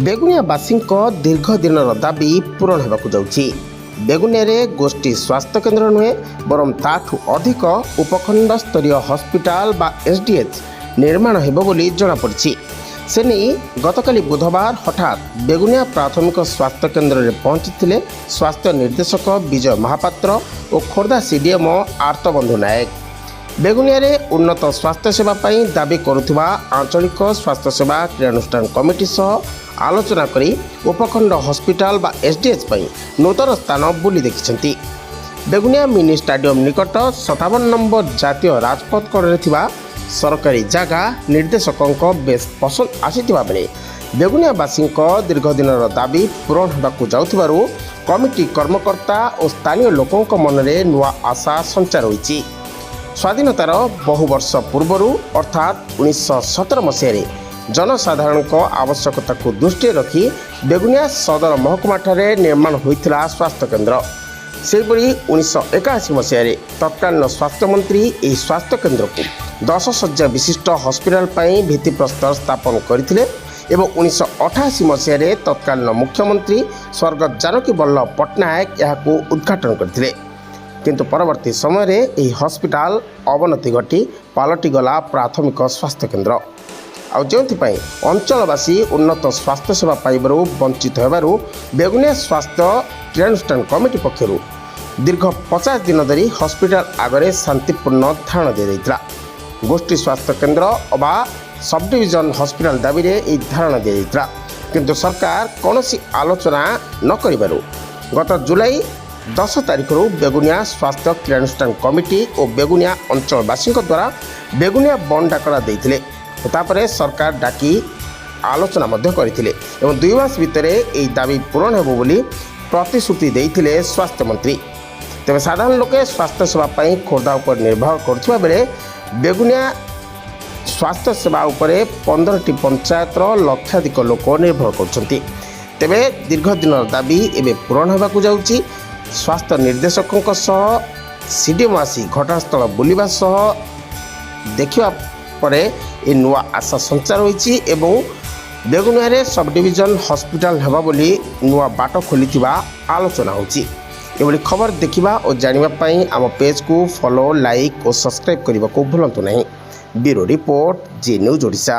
ବେଗୁନିଆବାସୀଙ୍କ ଦୀର୍ଘ ଦିନର ଦାବି ପୂରଣ ହେବାକୁ ଯାଉଛି। ବେଗୁନିଆରେ ଗୋଷ୍ଠୀ ସ୍ୱାସ୍ଥ୍ୟକେନ୍ଦ୍ର ନୁହେଁ, ବରଂ ତାଠୁ ଅଧିକ ଉପଖଣ୍ଡ ସ୍ତରୀୟ ହସ୍ପିଟାଲ ବା ଏସ୍ଡିଏଚ୍ ନିର୍ମାଣ ହେବ ବୋଲି ଜଣାପଡ଼ିଛି। ସେ ନେଇ ଗତକାଲି ବୁଧବାର ହଠାତ୍ ବେଗୁନିଆ ପ୍ରାଥମିକ ସ୍ୱାସ୍ଥ୍ୟକେନ୍ଦ୍ରରେ ପହଞ୍ଚିଥିଲେ ସ୍ୱାସ୍ଥ୍ୟ ନିର୍ଦ୍ଦେଶକ ବିଜୟ ମହାପାତ୍ର ଓ ଖୋର୍ଦ୍ଧା ସିଡିଏମ୍ଓ ଆର୍ତ୍ତବନ୍ଧୁ ନାୟକ। ବେଗୁନିଆରେ ଉନ୍ନତ ସ୍ୱାସ୍ଥ୍ୟସେବା ପାଇଁ ଦାବି କରୁଥିବା ଆଞ୍ଚଳିକ ସ୍ୱାସ୍ଥ୍ୟସେବା କ୍ରିୟାନୁଷ୍ଠାନ କମିଟି ସହ ଆଲୋଚନା କରି ଉପଖଣ୍ଡ ହସ୍ପିଟାଲ ବା ଏସ୍ଡିଏଚ୍ ପାଇଁ ନୂତନ ସ୍ଥାନ ବୁଲି ଦେଖିଛନ୍ତି। ବେଗୁନିଆ ମିନି ଷ୍ଟାଡିୟମ ନିକଟ 57 ନମ୍ବର ଜାତୀୟ ରାଜପଥ କଡ଼ରେ ଥିବା ସରକାରୀ ଜାଗା ନିର୍ଦ୍ଦେଶକଙ୍କ ବେଶ୍ ପସନ୍ଦ ଆସିଥିବା ବେଳେ ବେଗୁନିଆବାସୀଙ୍କ ଦୀର୍ଘଦିନର ଦାବି ପୂରଣ ହେବାକୁ ଯାଉଥିବାରୁ କମିଟି କର୍ମକର୍ତ୍ତା ଓ ସ୍ଥାନୀୟ ଲୋକଙ୍କ ମନରେ ନୂଆ ଆଶା ସଞ୍ଚାର ହୋଇଛି। ସ୍ୱାଧୀନତାର ବହୁ ବର୍ଷ ପୂର୍ବରୁ, ଅର୍ଥାତ୍ 1917 ମସିହାରେ ଜନସାଧାରଣଙ୍କ ଆବଶ୍ୟକତାକୁ ଦୃଷ୍ଟିରେ ରଖି ବେଗୁନିଆ ସଦର ମହକୁମାଠାରେ ନିର୍ମାଣ ହୋଇଥିଲା ସ୍ୱାସ୍ଥ୍ୟକେନ୍ଦ୍ର। ସେହିପରି 1981 ମସିହାରେ ତତ୍କାଳୀନ ସ୍ୱାସ୍ଥ୍ୟମନ୍ତ୍ରୀ ଏହି ସ୍ୱାସ୍ଥ୍ୟକେନ୍ଦ୍ରକୁ 10 ଶଯ୍ୟା ବିଶିଷ୍ଟ ହସ୍ପିଟାଲ ପାଇଁ ଭିତ୍ତିପ୍ରସ୍ତର ସ୍ଥାପନ କରିଥିଲେ ଏବଂ 1988 ମସିହାରେ ତତ୍କାଳୀନ ମୁଖ୍ୟମନ୍ତ୍ରୀ ସ୍ୱର୍ଗତ ଜାନକୀ ବଲ୍ଲଭ ପଟ୍ଟନାୟକ ଏହାକୁ ଉଦ୍ଘାଟନ କରିଥିଲେ। କିନ୍ତୁ ପରବର୍ତ୍ତୀ ସମୟରେ ଏହି ହସ୍ପିଟାଲ ଅବନତି ଘଟି ପାଲଟିଗଲା ପ୍ରାଥମିକ ସ୍ୱାସ୍ଥ୍ୟକେନ୍ଦ୍ର। ଆଉ ଯେଉଁଥିପାଇଁ ଅଞ୍ଚଳବାସୀ ଉନ୍ନତ ସ୍ୱାସ୍ଥ୍ୟସେବା ପାଇବାରୁ ବଞ୍ଚିତ ହେବାରୁ ବେଗୁନିଆ ସ୍ୱାସ୍ଥ୍ୟ କ୍ରିୟାନୁଷ୍ଠାନ କମିଟି ପକ୍ଷରୁ ଦୀର୍ଘ 50 ଦିନ ଧରି ହସ୍ପିଟାଲ ଆଗରେ ଶାନ୍ତିପୂର୍ଣ୍ଣ ଧାରଣା ଦିଆଯାଇଥିଲା। ଗୋଷ୍ଠୀ ସ୍ୱାସ୍ଥ୍ୟକେନ୍ଦ୍ର ଅବା ସବଡିଭିଜନ ହସ୍ପିଟାଲ ଦାବିରେ ଏହି ଧାରଣା ଦିଆଯାଇଥିଲା। କିନ୍ତୁ ସରକାର କୌଣସି ଆଲୋଚନା ନ କରିବାରୁ ଗତ ଜୁଲାଇ 10 ତାରିଖରୁ ବେଗୁନିଆ ସ୍ୱାସ୍ଥ୍ୟ କ୍ରିୟାନୁଷ୍ଠାନ କମିଟି ଓ ବେଗୁନିଆ ଅଞ୍ଚଳବାସୀଙ୍କ ଦ୍ୱାରା ବେଗୁନିଆ ବନ୍ଦ ଡାକରା ଦେଇଥିଲେ ଓ ତାପରେ ସରକାର ଡାକି ଆଲୋଚନା ମଧ୍ୟ କରିଥିଲେ ଏବଂ 2 ମାସ ଭିତରେ ଏହି ଦାବି ପୂରଣ ହେବ ବୋଲି ପ୍ରତିଶ୍ରୁତି ଦେଇଥିଲେ ସ୍ୱାସ୍ଥ୍ୟମନ୍ତ୍ରୀ। ତେବେ ସାଧାରଣ ଲୋକେ ସ୍ୱାସ୍ଥ୍ୟ ସେବା ପାଇଁ ଖୋର୍ଦ୍ଧା ଉପରେ ନିର୍ଭର କରୁଥିବା ବେଳେ ବେଗୁନିଆ ସ୍ୱାସ୍ଥ୍ୟ ସେବା ଉପରେ 15ଟି ପଞ୍ଚାୟତର ଲକ୍ଷାଧିକ ଲୋକ ନିର୍ଭର କରୁଛନ୍ତି। ତେବେ ଦୀର୍ଘ ଦିନର ଦାବି ଏବେ ପୂରଣ ହେବାକୁ ଯାଉଛି। ସ୍ୱାସ୍ଥ୍ୟ ନିର୍ଦ୍ଦେଶକଙ୍କ ସହ ସିଡିଏମ୍ ଆସି ଘଟଣାସ୍ଥଳ ବୁଲିବା ସହ ଦେଖିବା ପରେ ଏ ନୂଆ ଆଶା ସଞ୍ଚାର ହୋଇଛି ଏବଂ ବେଗୁନିଆରେ ସବଡିଭିଜନ ହସ୍ପିଟାଲ ହେବ ବୋଲି ନୂଆ ବାଟ ଖୋଲିଥିବା ଆଲୋଚନା ହେଉଛି। ଏଭଳି ଖବର ଦେଖିବା ଓ ଜାଣିବା ପାଇଁ ଆମ ପେଜ୍କୁ ଫଲୋ, ଲାଇକ୍ ଓ ସବସ୍କ୍ରାଇବ୍ କରିବାକୁ ଭୁଲନ୍ତୁ ନାହିଁ। Bureau report, G news Odisha.